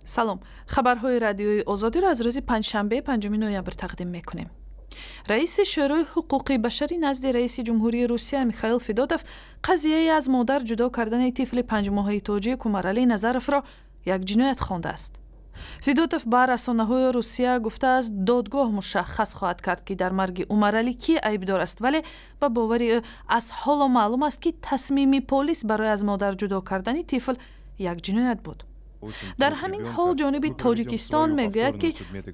Салом, хабарҳои Радиои Озодиро аз рӯзи панҷшанбе, 5 ноябр тақдим мекунем. Раиси Шӯрои ҳуқуқи башарӣ назди раиси ҷумҳурии Русия Михаил Федотов қазияи аз модар ҷудо кардани тифли 5-моҳаи тоҷик Умаралӣ Назаровро як ҷиноят хондааст. Федотов ба расонаҳои Русия гуфтааст, додгоҳ мушаххас хоҳад кард, ки дар марги Умаралӣ кӣ айбдор аст, вале ба бовари ӯ аз ҳоло маълум аст, ки тасмими полис барои аз модар ҷудо кардани тифл як ҷиноят буд. Дар ҳамин ҳол ҷониби Тоҷикистон мегӯяд, ки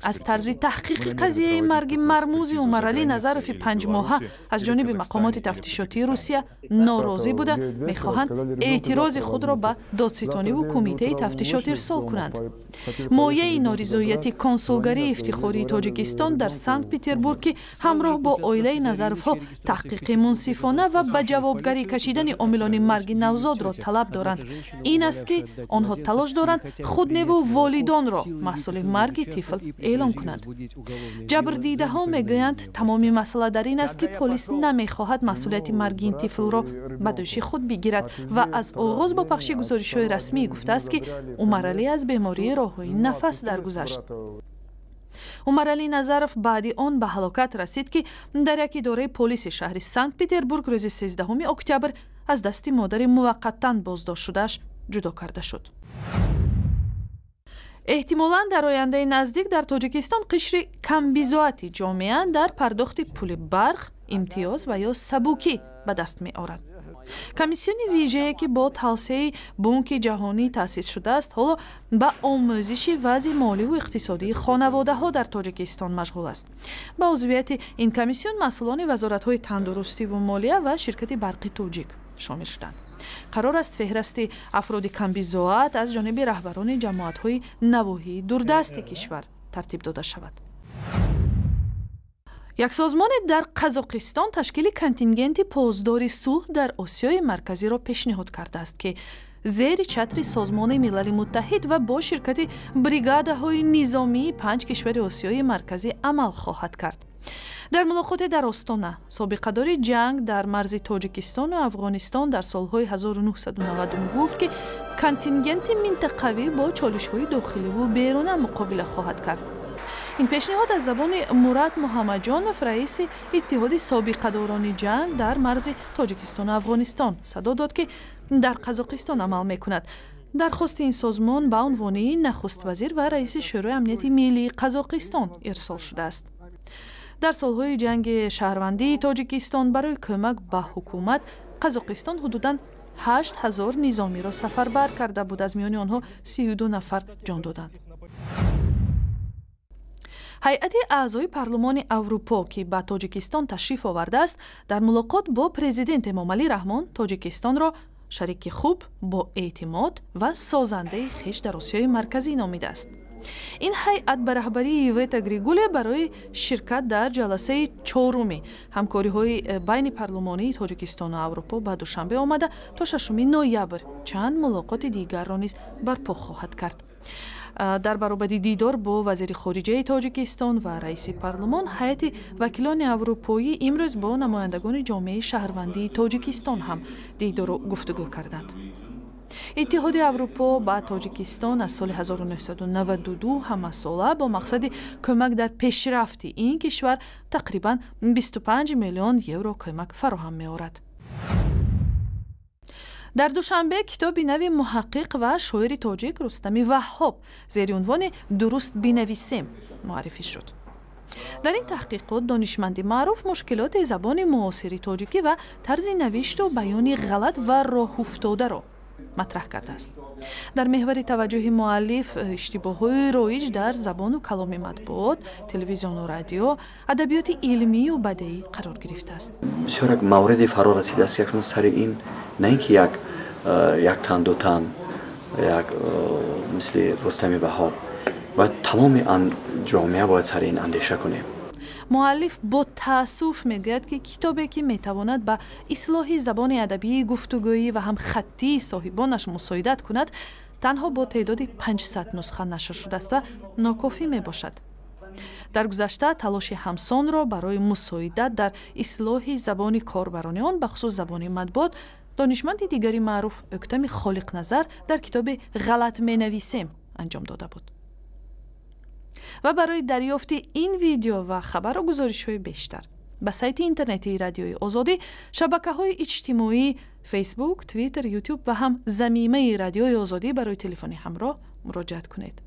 аз тарзи таҳқиқи қазияи марги мармузи Умаралӣ Назарови 5-моҳа аз ҷониби мақомоти тафтишотии Русия норозӣ буда, мехоҳанд эътирози худро ба додситониву кумитаи тафтишот ирсол кунанд. Мояи норизоияти консулгарии ифтихории Тоҷикистон дар Санкт Петербург, ки ҳамроҳ бо оилаи Назаровҳо таҳқиқи мунсифона ва ба ҷавобгарӣ кашидани омилони марги навзодро талаб доранд, ин аст, ки онҳо талош доранд худ неву волидонро маҳсули марги тифл эълон кунанд. Ҷабрдидаҳо мегӯянд, тамоми масъала дар ин аст, ки полис намехоҳад масъулияти марги ин тифлро ба дӯши худ бигирад ва аз оғоз бо пахши гузоришҳои расмӣ гуфтааст, ки Умаралӣ аз бемории роҳҳои нафас даргузашт. Умаралӣ Назаров баъди он ба ҳалокат расид, ки дар як идораи полиси шаҳри Санкт Петербург рӯзи 13 октябр аз дасти модари муваққаттан боздоштшудааш ҷудо карда шуд. Эҳтимолан дар ояндаи наздик дар Тоҷикистон қишри камбизоати ҷомеа дар пардохти пули барқ имтиёз ва ё сабукӣ ба даст меорад. Комиссиони вижае, ки бо тавсияи Бонки Ҷаҳонӣ таъсис шудааст, ҳоло ба омӯзиши вазъи моливу иқтисодии хонаводаҳо дар Тоҷикистон машғул аст. Ба узвияти ин комиссион масъулони вазоратҳои тандурустиву молия ва ширкати Барқи Тоҷик шомил шуданд. Қарор аст, феҳрасти афроди камбизоат аз ҷониби раҳбарони ҷамоатҳои навоҳии дурдасти кишвар тартиб дода шавад. Як созмоне дар Қазоқистон ташкили контингенти посдори сулҳ дар Осиёи Марказиро пешниҳод кардааст, ки зери чатри Созмони Милали Муттаҳид ва бо ширкати бригадаҳои низомии панҷ кишвари Осиёи Марказӣ амал хоҳад кард. Дар мулоқоте дар Остона собиқадори ҷанг дар марзи Тоҷикистону Афғонистон дар солҳои 1990 гуфт, ки контингенти минтақавӣ бо чолишҳои дохиливу беруна муқобила хоҳад кард. Ин пешниҳод аз забони Мурад Муҳаммаджонов, раиси Иттиҳоди собиқадорони ҷанг дар марзи Тоҷикистону Афғонистон, садо дод, ки дар Қазоқистон амал мекунад. Дархости ин созмон ба унвони нахуствазир ва раиси Шӯрои амнияти миллии Қазоқистон ирсол шудааст. Дар солҳои ҷанги шаҳрвандии Тоҷикистон барои кӯмак ба ҳукумат Қазоқистон ҳудудан 8000 низомиро сафарбар карда буд. Аз миёни онҳо 32 нафар ҷон доданд. Ҳайати аъзои Парлумони Аврупо, ки ба Тоҷикистон ташриф овардааст, дар мулоқот бо президент Эмомалӣ Раҳмон Тоҷикистонро шарики хуб, бо эътимод ва созандаи хеш дар Осиёи Марказӣ номидааст. Ин ҳайат ба раҳбарии Ивета Григуле барои ширкат дар ҷаласаи чоруми ҳамкориҳои байни парлумонии Тоҷикистону Аврупо ба Душанбе омада, то 6 ноябр чанд мулоқоти дигарро низ барпо хоҳад кард. Дар баробари дидор бо вазири хориҷаи Тоҷикистон ва раиси парлумон, ҳайати вакилони аврупоӣ имрӯз бо намояндагони ҷомеаи шаҳрвандии Тоҷикистон ҳам дидору гуфтугӯ карданд. Иттиҳоди Аврупо ба Тоҷикистон аз соли 1992 ҳамасола бо мақсади кӯмак дар пешрафти ин кишвар тақрибан 25 миллион евро кӯмак фароҳам меорад. Дар Душанбе китоби нави муҳаққиқ ва шоири тоҷик Рустами Ваҳҳоб зери унвони «Дуруст бинависем» муаррифӣ шуд. Дар ин таҳқиқот донишманди маъруф мушкилоти забони муосири тоҷикӣ ва тарзи навишту баёни ғалат ва роҳуфтодаро матраҳ кардааст. Дар меҳвари таваҷҷӯҳи муаллиф иштибоҳҳои роиҷ дар забону каломи матбуот, телевизиону радио, адабиёти илмию бадеӣ қарор гирифтааст. Бисёр як мавриди фаро расидааст, ки акнун сари ин на ин ки як тан, ду тан, як мисли Рустами Ваҳҳоб, бояд тамоми ҷомеа бояд сари ин андеша кунем. Муаллиф бо таассуф мегӯяд, ки китобе, ки метавонад ба ислоҳи забони адабии гуфтугӯӣ ва ҳам хаттии соҳибонаш мусоидат кунад, танҳо бо теъдоди 500 нусха нашр шудааст ва нокофӣ мебошад. Дар гузашта талоши ҳамсонро барои мусоидат дар ислоҳи забони корбарони он, бахусус забони матбуот, донишманди дигари маъруф Ӯктами Холиқназар дар китоби «Ғалат менависем» Анҷом дода буд. Ва барои дарёфти ин видео ва хабару гузоришҳои бештар ба сайти интернетии Радиои Озодӣ, шабакаҳои иҷтимоӣ Фейсбук, Твиттер, Ютуб ва ҳам замимаи Радиои Озодӣ барои телефони ҳамроҳ муроҷиат кунед.